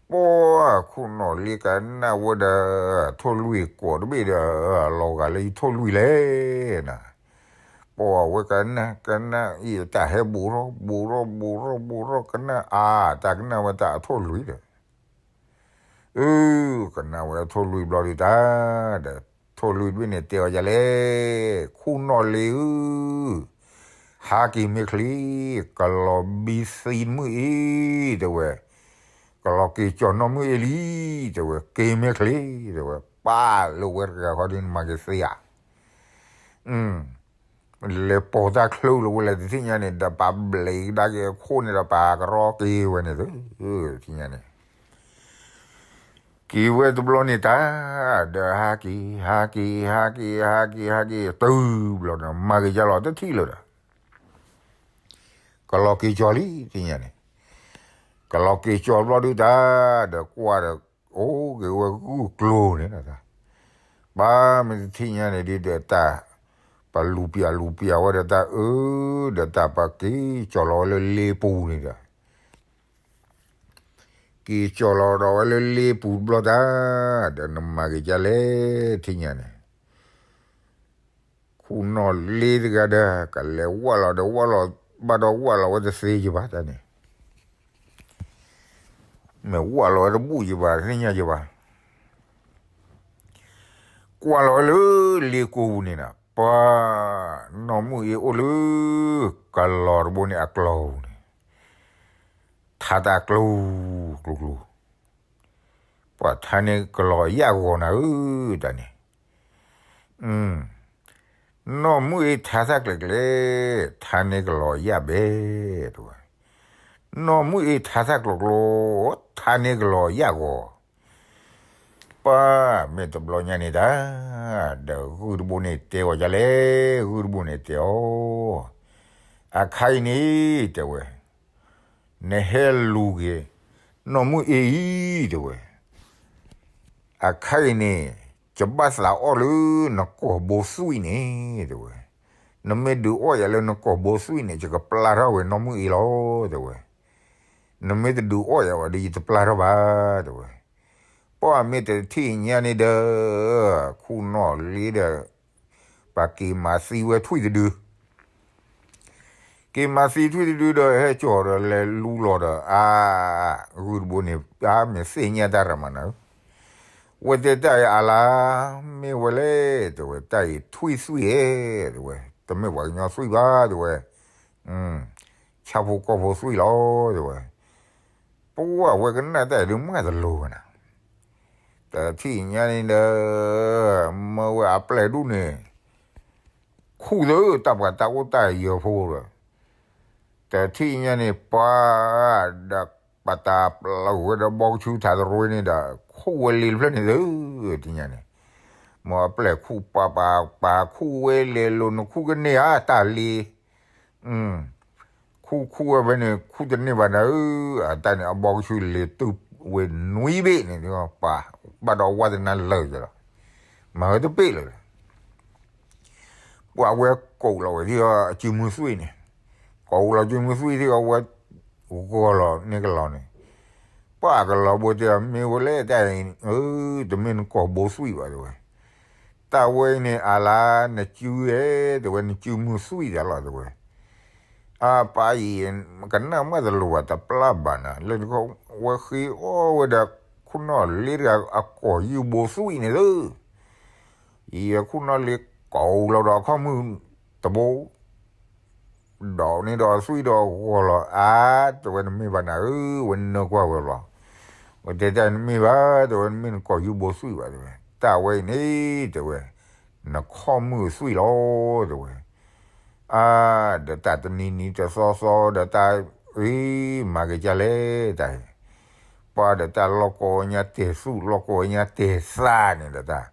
ပှၤခိၣ်နီၣ်လ့ကနၣ်ဝဲဒီး, ထိၣ်လွံၢ်ကိးတဘ့ၣ်ဒီး, လီၤဂာ်လၢယထိၣ်လွံၢ်လဲၣ်နၤ, ပှၤဝဲကနၣ်ကနၣ်အံၤ တၢ်ဟဲဘူးထီၣ်ဘူးထီၣ်ဘူးထီၣ်ဘူးထီၣ်ကနၣ်အါ, တၢ်ကနၣ်ဝဲတၢ်အထိၣ်လွံၢ်ဒီး အၢ, ကနၣ်ဝဲထိၣ်လွံၢ်ဘျီဒုးတၢ်, ဒီးထိၣ်လွံၢ်တဘ့ၣ်န့ၣ်တဲအီၤဒ်လဲၣ်, ခိၣ်နီၣ်လ့ဧၢ, ဟးက့ၤမ့ၢ်ချ့, ကလီၤဘံသံနမုၢ်အ့, တဲဝဲ, ကလီၤက့ၤကၠီၤနီၢ်မုၢ်အ့လံ, တဲဝဲ, က့ၤမ့ၢ်ချ့, တဲဝဲ, ပၢ်လၢဝဲတဂၤဃီဒုးနမၤက့ၤသ့ဧါ လဲၤပိာ်တၢ်ချၢလၢဝဲလဲၣ်တထံၣ်ညါန့ၣ် ဒီးပၢ်ဘျဲးကဒါက့ၤအခိၣ်န့ၣ်ဒီးပၢ်ကရီက့ၤဝဲန့ၣ်, ထံၣ်ညါန့ၣ်, က့ၤဝဲတဘျီန့ၣ်တၢ်, ဒီးဟးက့ၤ, ဟးက့ၤ, ဟးက့ၤ, ဟးက့ၤ, ဟးက့ၤ, တုၤဘျီန့ၣ် မၤက့ၤကၢ်လီၤတထံၣ်လၢၤဒီး ကလီၤက့ၤကၠီၤလံ ထံၣ်ညါန့ၣ်, ကလီၤက့ၤကၠီၤဘျီဒုးတၢ်, ဒီးကွၢ်ဒီး, အိၣ်က့ၤဝဲဂုၢ်ကျိၤန့ၣ်, ပၢ်မ့ၢ်တထံၣ်ညါန့ၣ်ဒုးဒီးတၢ်, ပလူၤပျၢ်လူၤပျၢ်ဝဲဒီးတၢ်အၢ, ဒီးတၢ်ပက့ၤကၠီၤလီၤဝဲလၢလ့ပူၤန့ၣ်ဒီး က့ၤကၠီၤလီၤဒီးဝဲလၢလ့ပူၤတဘျီတၢ်, ဒီးနမၤက့ၤဒ်လဲၣ် ထံၣ်ညါန့ၣ်, ခိၣ်နီၣ်လ့တဂၤဒီး ကလဲၤဝၢ်လီၤဒီးဝၢ်လီၤ, ဘၣ်ဒီးဝၢ်လီၤဝဲတသ့ယဘၣ်တၢ်န့ၣ်, မ့ၢ်ဝၢ်လီၤဝဲတဘူၣ်ယဘၣ် သ့ၣ်ညါယဘၣ် ကွၢ်လီၤဝဲလၢလ့ကိပူၤန့ၣ်ဒီး ပှၤ, နီၢ်မုၢ်အ့အိၣ်လၢ, ကလီၤတဘိန့ၣ်အကျီၤပူၤန့ၣ်, ထါတၢ်ကျိၤကျိၤကျိၤ, ပှၤထါန့ၢ်ကလီၤယၣ်ဂီၤနၤဧၢ, တၢ်န့ၣ် နီၢ်မုၢ်အ့ထါတၢ်ကျဲၤကျဲၤ, ထါန့ၢ်ကလီၤယၣ်ဘဲ, တဲဝဲ, နီၢ်မုၢ်အ့ထါတၢ်ကျိၤကျိၤ, ထါန့ၢ်ကလီၤယၣ်ဂီၤ, ပၢ်မ့ၢ်တဘျီညါန့ၣ်တၢ်, ဒီးဂုၢ်တဘိန့ၣ်တဲအီၤဒ်လဲၣ်, ဂုၢ်တဘိန့ၣ်တဲအီၤ, အခါအံၤန့ၣ်, တဲဝဲ, နဟဲလူၤက့ၤ, နီၢ်မုၢ်အ့အံၤ, တဲဝဲ အခါအံၤန့ၣ်, ယဘၣ်သးအီၣ်လၢနကိာ်ဘိသွံၣ်န့ၣ်, တဲဝဲ, နမ့ၢ်ဒုးအီၣ်ယၤလၢနကိာ်ဘိသွံၣ်န့ၣ် ယကပျၢ်ထီၣ်ဝဲနီၢ်မုၢ်အ့လီၤ, တဲဝဲ, နမ့ၢ်တဒုးအီၣ်ယၤဝဲဒီး ယတပျၢ်ထီၣ်ဘၣ်, တဲဝဲ, ပှၤမ့ၢ်တထံၣ်ညါန့ၣ်ဒီး, ခိၣ်နီၣ်လ့ဒီး, ပှၤက့ၤမၤသံဝဲထွံၣ်တဒု က့ၤမၤသံထွံၣ်တဒုဒီး ဟဲကၠီၤဒီးလဲၤလူလီၤဒီး အါ, ဂုၢ်တဘိန့ၣ် အါမ့ၢ်သ့ၣ်ညါတၢ်ရမၤနၤဧၢ, ဝဲတဲတၢ်အံၤအလါ, မ့ၢ်ဝဲလဲၣ် တဲဝဲ, တၢ်အံၤထွံၣ်သွံၣ်ဧါ တဲဝဲ, တမ့ၢ်ပှၤကညီသွံၣ်ဘၣ် တဲဝဲ, ဆၣ်ဖိကီၢ်ဖိသွံၣ်လီၤ တဲဝဲ. ပှၢ်ဝဲကနၣ်တၢ်အံၤဒုးမၤတလိၤဝဲနၤ, တထံၣ်ညါန့ၣ်ဒီး မၢဝဲအပျဲၢ်ဒူၣ်န့ၣ် ခူၣ်သၢတၢ်ပှၤတၢ်အိၣ်တၢ်ယၢၤဖိဒီး, တထံၣ်ညါန့ၣ် ပှၤဒီးပတၢ်ပျၢၤဝဲဒီးဘီကဆူထးတရ့န့ၣ်ဒီး ခူၣ်ဝဲလ့ၤတဖျၢၣ်န့ၣ်သၢ, တထံၣ်ညါန့ၣ်, မၢအပျဲၢ်ခူၣ်ပှၤပှၤပှၤခူၣ်ဝဲလဲၤလိၤ နခူၣ်ကန့ၢ်ဧါ တၢ်လ့ၤ ခူၣ်ခူၣ်ဝဲဖဲန့ၣ် ခူၣ်တန့ၢ်ဘၣ်နၤဧၢ, အတၢ်န့ၣ်အဘီကဆူလဲၤတုၤဝဲနွံဘ့ၣ်န့ၣ် ပှၤဘၣ်ဒီးဝါသနာလၢာ်လီၤ, မၤဝဲတပ့ၢ်လၢၤ ပှၢ်ဝဲကိးလီၤဝဲဒၣ်အစုမုၢ်သွံၣ်န့ၣ်, ကိးလီၤစုမုၢ်သွံၣ်သ့ၣ်အဝဲ, ဂီၤလီၤန့ၢ်ကလီၤန့ၣ်, ပှၢ်ကလီၤဘိတဲအီၤ မ့ၢ်ဝဲလဲၣ်တၢ်အံၤ, တမ့ၢ်နကိာ်ဘိသွံၣ်ဘၣ် တဲဝဲ, တၢ်ဝဲအံၤန့ၣ် အလါနစုဧၢ တဲဝဲ နစုမုၢ်သွံၣ်တၢ်လီၤ တဲဝဲ. အပၢ်အံၤ ကနၣ်မးတလိၤဘၣ် တပျၢ်ဘၣ်နၤ လၢနခီ ဝဲဃ့အီၣ်ဝဲဒီး ခိၣ်နီၣ်လ့တဂၤအကိာ်ယူၢ်ဘိသွံၣ်န့ၣ်သၢ, အံၤခိၣ်နီၣ်လ့ကိးလီၤဒီးအခီၣ်မုၢ်တဘိ ဒီးန့ၣ်ဒီးသွံၣ်ဒီးဂီၤလီၤ အါ တဲဝဲနမ့ၢ်ဘၣ်နၤဧၢ, ဝဲနၢကွၢ်ဝဲလီၤ, ဝဲတဲတၢ်နမ့ၢ်ဘၣ် တဲဝဲ နမ့ၢ်နကိာ်ယူၢ်ဘိသွံၣ်ဘၣ် တဲဝဲ, တၢ်ဝဲအံၤန့ၣ် တဲဝဲ, နခီၣ်မုၢ်သွံၣ်လီၤ တဲဝဲ. အါ ဒီးတၢ်တနံၤနံၤတသီသီဒီးတၢ် အ့ မၤက့ၤကၢ်လဲၣ်တၢ်အံၤ, ပှၢ်ဒီးတၢ်လီၢ်ကီၢ်ဝဲညါတဲာ်သူၣ် လီၢ်ကီၢ်ဝဲညါတဲာ်သးန့ၣ်ဒီးတၢ်,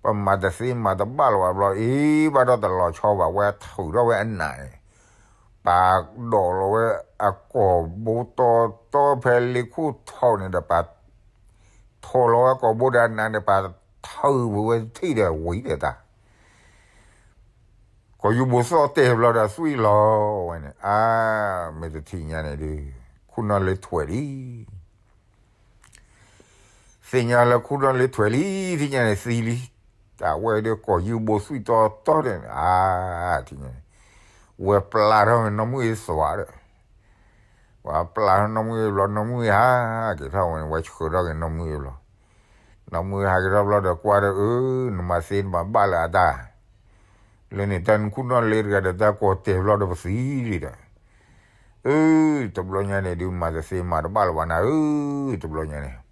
ပမၤတသ့မၤတဘၣ်လၢၤဘၣ်ဘျီ အ့ ဘၣ်ဒီးတလီၤဆီဘၣ် ဝဲထုးထီၣ်ဝဲအနးန့ၣ်, ပာ်ဒိးလီၤဝဲအကိာ်ဘိတီတီဖဲလ့ခိၣ်ထီၣ်န့ၣ်ဒီး ပာ်ထီၣ်လီၤဝဲကိာ်ဘိဒီးအနးန့ၣ် ပာ်ထုးဝဲတထံၣ်ဒီးဝံၤဒီးတၢ် ကိာ်ယူၢ်ဘိသွံၣ်တဲာ်ဘျီဒီးသွံၣ်လီၤဝဲန့ၣ်, အါ မ့ၢ်တထံၣ်ညါန့ၣ်ဒီး ခိၣ်နီၣ်လ့ထွဲးလံ, သ့ၣ်ညါလၢခိၣ်နီၣ်လ့ထွဲးလံ သ့ၣ်ညါန့ၣ်သံလံ, တၢ်ဝဲဒီးကိာ်ယူၢ်ဘိသွံၣ်တီတီန့ၣ် အါ ထံၣ်ညါန့ၣ်, ဝဲပျၢ်ထီၣ်ဝဲနီၢ်မုၢ်အ့သွးဒီး ပှၤပျၢ်ထီၣ်နီၢ်မုၢ်အ့ဘျီ နီၢ်မုၢ်အ့ဟးက့ၤထီၣ်ဝဲန့ၣ် ဝဲဆှၢထီၣ်က့ၤနီၢ်မုၢ်အ့ဘျီ, နီၢ်မုၢ်အ့ဟးက့ၤထီၣ်ဘျီဒီးကွၢ်ဒီး အၢ နမၤသ့နမၤဘၣ်လၢအတၢ်, လၢန့ၣ်တၢ်နခိၣ်နီၣ်လ့တဂၤဒီးတၢ်ကိာ်တဲာ်ဘျီဒီးပသံလံဒီး, အၢ တဘျီညါန့ၣ်ဒုးမၤတသ့မၤတဘၣ်လၢၤဘၣ်နၤဧၢ, တဘျီညါန့ၣ်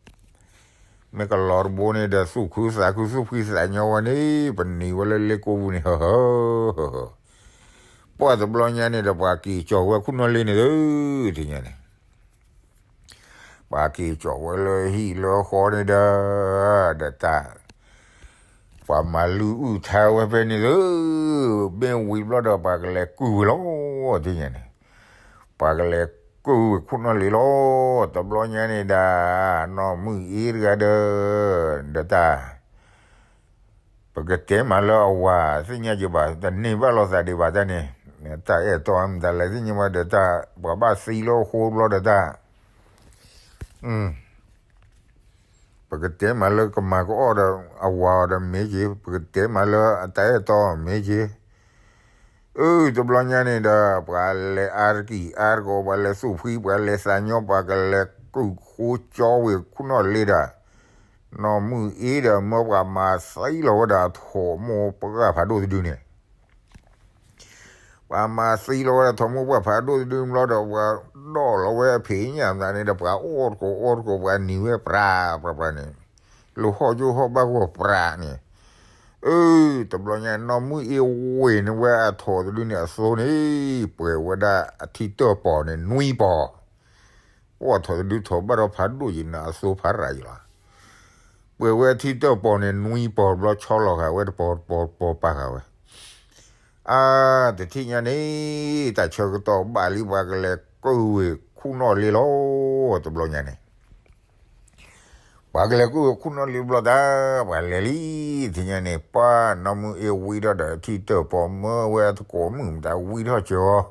မ့ၢ်ကလီၤတဘိန့ၣ်ဒီး သူၣ်ခုသးခုသူၣ်ဖှံသးညီဝဲန့ၣ် ပနံၤဝဲလၢလ့ကိပူၤန့ၣ် ဟၢ ပှၢ်တဘျီညါန့ၣ်ဒီး ပှၤက့ၤကၠီၤဝဲခိၣ်နီၣ်လ့န့ၣ်ဒီး ထံၣ်ညါန့ၣ်, ပှၤက့ၤကၠီၤဝဲလၢဟံၣ်လၢဃီန့ၣ်ဒီး ဒီးတၢ် ပှၤမၤလုၢ်အုၣ်ထါဝဲဖဲန့ၣ်ဒီး မ့ၢ်ဝံၤဘျီဒီး ပှၤကလဲၤကုၢ်ဝဲလီၤ ထံၣ်ညါန့ၣ်, ပှၤကလဲၤကုၢ်ဝဲခိၣ်နီၣ်လ့လီၤ တဘျီညါန့ၣ်ဒီး နီၢ်မုၢ်အ့တဂၤဒီး ဒီးတၢ် ပကတဲမးလၢအဝၤသ့ၣ်ညါက့ၤဘၣ် တန့ၢ်ဘၣ်လိာ်သးဒံးဘၣ်တၢ်န့ၣ်, တၢ်အဲၣ်တီမတၤလဲၣ်သ့ၣ်ညါဘၣ်ဒီးတၢ် ပှၤဘၣ်သံလၢအဃိဘျီဒီးတၢ်, ပကတဲမးလၢကမၤကအီၣ်ဒီးအဝၤအီၤဒီးမ့ၢ်က့ၤ, ပကတဲမးလၢအတၢ်အဲၣ်တီမ့ၢ်က့ၤ အၢ တဘျီညါန့ၣ်ဒီး ပှၤလဲၤအါတကံၢ်အါတကိး ပှၤလဲၤသူၣ်ဖှံ ပှၤလဲၤသးညီ ပှၤကလဲၤကုၢ်ဃိကၠီဝဲခိၣ်နီၣ်လ့ဒီး နီၢ်မုၢ်အ့ဒီး မၢပှၤမၤသံလီၤဝဲဒၣ်ထိးမိၢ်ပှၢ်ဖးဒိၣ်တဒုန့ၣ်, ပှၤမၤသံလီၤဝဲဒၣ်ထိးမိၢ်ပှၢ်ဖးဒိၣ်တဒုဘျီဒီး ပှၤဒိးလီၤဝဲအဖံးညၣ်သးန့ၣ်ဒီး ပှၤအီၣ်တကိးအီတကိး ပှၤနံၤဝဲပြးပြးပြးန့ၣ်, လၢဟီၣ်ကၠိဟီၣ်ဘၣ်ဂီၢ်ပြးန့ၣ်, အၢ တဘျီညါ နီၢ်မုၢ်အ့ဝ့ၢ်န့ၢ်ဝဲအထိးတဒုန့ၣ်အသိန့ၣ်, ပှဲၤဝဲဒၣ်အထံတၢၢ်ပီၤန့ၣ် နွံပီၤ ပှၤထိးတဒုထိးဘၣ်ဒီးဖးဒိၣ်ယံၤန့ၣ် အသိဖးရၤယံၤလီၤ. ပှဲၤဝဲထံတၢၢ်ပီၤန့ၣ် နွံပီၤဘျီဆီလီၤဃာ်ဝဲတပီၤတပီၤတပီၤပာ်ဃာ်ဝဲ, အါ တထံၣ်ညါန့ၣ် တၢ်ဆၢကတီၢ်ဘၣ်လံ ပှၤကလဲၤကုၢ်ဝဲခိၣ်နီၣ်လ့လီၤ တဘျီညါန့ၣ် ပှၤကလဲၤကုၢ်ဝဲခိၣ်နီၣ်လ့ဘျီတၢ် ပှၤလဲၤလံ ထံၣ်ညါန့ၣ် ပှၤနီၢ်မုၢ်အ့ဝံထီၣ်ဒီးထံတၢၢ်ပီၤမၢဝဲအသကိးမုၣ်မတၤဝံထီၣ်ကၢၤ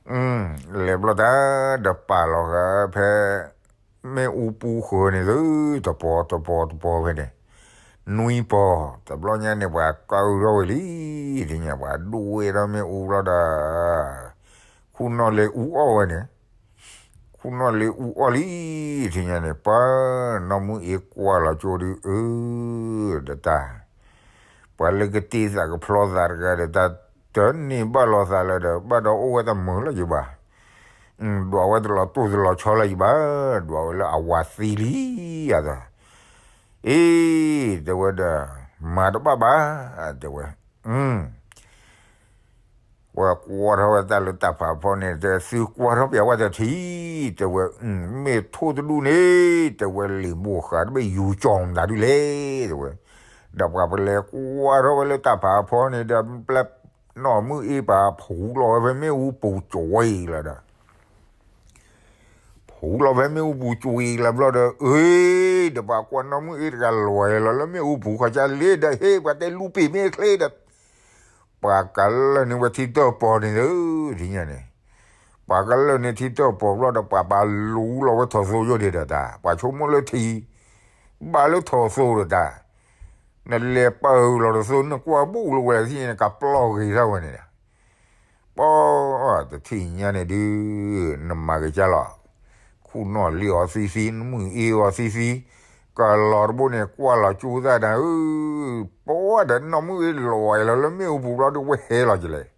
အီၤ, လဲၤဘျီတၢ် ဒီးပာ်လီၤဃာ်ဖဲ မ့ၣ်အူပူဃၢၤန့ၣ်သု တပီၤတပီၤတပီၤဖဲန့ၣ်, နွံပီၤ တဘျီညါန့ၣ် ပှၤကၢထီၣ်ဝဲလံ, ထံၣ်ညါပှၤဒိၣ်ဝဲဒီးမ့ၣ်အူဘျီဒီး ခိၣ်နီၣ်လ့အူအီၣ်ဝဲန့ၣ်, ခိၣ် ခူၣ်နီၣ်လ့အူအီၣ်လံ, ထံၣ်ညါန့ၣ် ပှၤနီၢ်မုၢ်အ့ကွၢ်လီၤကၠိဒုး အၢ ဒီးတၢ် ပှၤလၢကတ့သးကဖျီသးတဂၤဒီး တၢ်တန့ၢ်ဘၣ်လိာ်သးလၢၤဒီး ဘၣ်ဒီးအိၣ်ဝဲတမုာ်လၢၤယဘၣ်, ဒွးဝဲတလီၤတိၢ်တလီၤဆီလၢၤယဘၣ်, ဒွးဝဲလၢအဝၤသံလံယသး, အ့ တဲဝဲဒီး မၤတဘၣ်ဘၣ်, တဲဝဲ ပှၤကွၢ်ထီၣ်ဝဲတၢ်လၢတၢ်ဖးဖီန့ၣ် တဲ သုကွၢ်ထီၣ်ပျးဝဲတထံၣ်, တဲဝဲ မ့ၢ်ထိၣ်တဒူၣ်န့ၣ် တဲဝဲ လံာ်ဘိၣ်ဃးတဘ့ၣ်ယူၤကၠီၤမတၤဒုလဲၣ် တဲဝဲ, ဒီးပှၤပလဲၤကွၢ်ထီၣ်ဝဲလၢတၢ်ဖးဖီန့ၣ်ဒီး ပျဲနီၢ်မုၢ်အ့ပာ်ဖူးလီၤဝဲဖဲမ့ၣ်အူပူၤကွံာ်လီၤဒီး ဖူးလီၤဖဲမ့ၣ်အူပူၤကွံာ်လီၤဘျီဒီး အ့ ဒီးပှၤကွၢ်နီၢ်မုၢ်အ့တဂၤလီၤလီၤလၢမ့ၣ်အူပူၤခီကၢ်လ့ဒီး ဟ့ၣ်ပှၤတဲလူပ့ၤမ့ၢ်ချ့ဒီး ပှၤကလၢာ်န့ၢ်ဝဲထံတၢၣ်ပီၤန့ၣ်ဒီး ထံၣ်ညါန့ၣ်, ပှၤကလၢာ်န့ၢ်ထံတၢၣ်ပီၤဘျီဒီး ပှၤပာ်လူလီၤဝဲထီၣ်သိယိၣ်ဒံးဒီးတၢ် ပှၤဆိကမိၣ်လၢထံ ဘၣ်လၢထီၣ်သိဒီးတၢ်, နလဲၤပာ်လီၤတသိ နကွၢ်ဘူးလၢဝဲထံၣ်န့ၣ် ကပျီၢ်ဂ့ၤထီၣ်ဝဲန့ၣ်ဒီး ပှၤတထံၣ်ညါန့ၣ်ဒုး နမၤက့ၤကၢ်လီၤ, ခူၣ်နီၣ်လ့အီၤသံသံ နမုၢ်အ့အီၤသံသံ, ကလီၤတဘိန့ၣ် ကွၢ်လီၤကၠိသးဒၣ်ဧၢ, ပှၤဒီးနီၢ်မုၢ်အ့လီၤလီၤလၢမ့ၣ်အူပူၤဘျီဒီး ဝဲဟဲလီၤကလဲၣ်,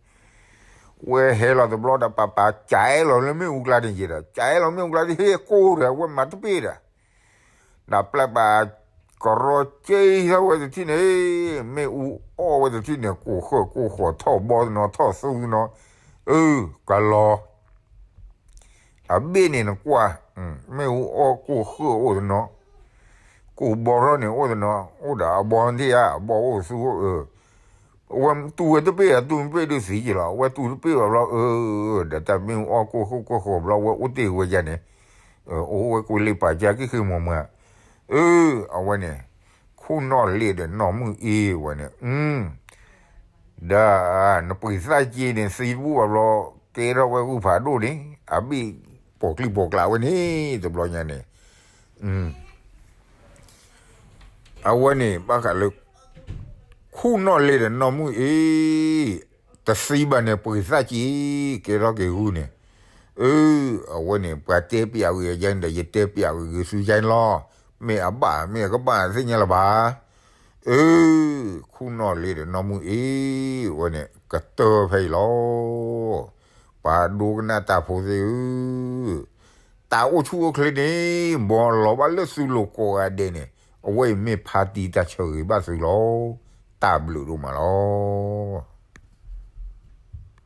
ဝဲဟဲလီၤတဘျီဒီး ပှၤပာ်ကၢ်အဲၣ်လီၤလၢမ့ၣ်အူကျါန့ၣ်က့ၤဒီး ကၢ်အဲၣ်လီၤမ့ၣ်အူကျါဒီး ဟ့ၣ်ကိၢ်ဒီး ဝဲမၤတပ့ၢ်ဒီး ဒီးပျဲပာ်ကရီက့ၤထီၣ်ဝဲတထံၣ်န့ၣ်, မ့ၣ်အူအီၣ်ဝဲတထံၣ်န့ၣ် ကိၢ်ဃၢၣ်ကိၢ်ဃီၤထီၣ်ဘီတနီၤထီၣ်သူတနီၤ, အၢ ကလီၤ, အဘ့ၣ်န့ၣ်နကွၢ်, မ့ၣ်အူအီၣ်ကိၢ်ဃၢၣ်အိၣ်တနီၤ, ကိၢ်ဘီထီၣ်န့ၣ်အိၣ်တနီၤ, အိၣ်ဒီးအဘီဒ့ၣ်ဧါ အဘီအိၣ်သူ အဝဲတူၢ်ဝဲတပ့ၢ် အတူၢ်တပ့ၢ်ဒုးသံက့ၤလီၤ, အဝဲတူၢ်တပ့ၢ်ဘၣ်ဘျီ အၢ ဒီးတၢ်မ့ၣ်အူအီၣ်ကိၢ်ဃၢၣ်ကိၢ်ဃီၤဘျီ အဝဲအိၣ်တ့ၢ်ဝဲယါန့ၣ်, အိၣ်ဝဲကွံာ်လံပာ်ကၢ်က့ၤဃ့ၢ်မီၤမၢ်, အၢ အဝဲန့ၣ်, ခူၣ်နီၣ်လ့ဒီးနီၢ်မုၢ်အ့ဝဲန့ၣ်, ဒီးနပှ့ၤသၣ်က့န့ၣ် သံတဘူၣ်ဘၣ်ဘျီ ကဲထီၣ်ဝဲဂုၢ်ဖးဒိၣ်န့ၣ် အဘ့ၣ်ပိာ်ကျံပိာ်ကျါဝဲန့ၣ် တဘျီညါန့ၣ် အဝဲန့ၣ် ဘၣ်ဃးလၢ ခူၣ်နီၣ်လ့ဒီးနီၢ်မုၢ်အ့ တသံဘၣ်န့ၣ် ပှ့ၤသၣ်က့ ကဲထီၣ်က့ၤဂုၢ်န့ၣ်, အၢ အဝဲန့ၣ် ပှၤတဲပျးဝံၤအယါန့ၣ်ဒီး ယတဲပျးဝံၤဂ့ၤသုယါန့ၣ်လီၤ. မ့ၢ်အဘၣ် မ့ၢ်အကဘၣ်သ့ၣ်ညါလၢၤဘၣ်. အၢ ခူၣ်နီၣ်လ့ဒီးနီၢ်မုၢ်အ့ အဝဲန့ၣ် ကတၢၢ်ဖဲအံၤလီၤ. ပှၤဒိကနၣ်တၢ်ဖိသ့ၣ်ဧၢ, တၢ်အိၣ်ဆူၣ်အိၣ်ချ့န့ၣ် မ်လီၤဘၣ်လၢသုလိၤကိးဂၤဒဲးန့ၣ် အဝဲအံၤမ့ၢ်ဖါတံၢ်တၢ်ဆၢဂ့ၤဘၣ်သုလီၤ. တၢ်ဘျုးဒိၣ်မးလီၤ.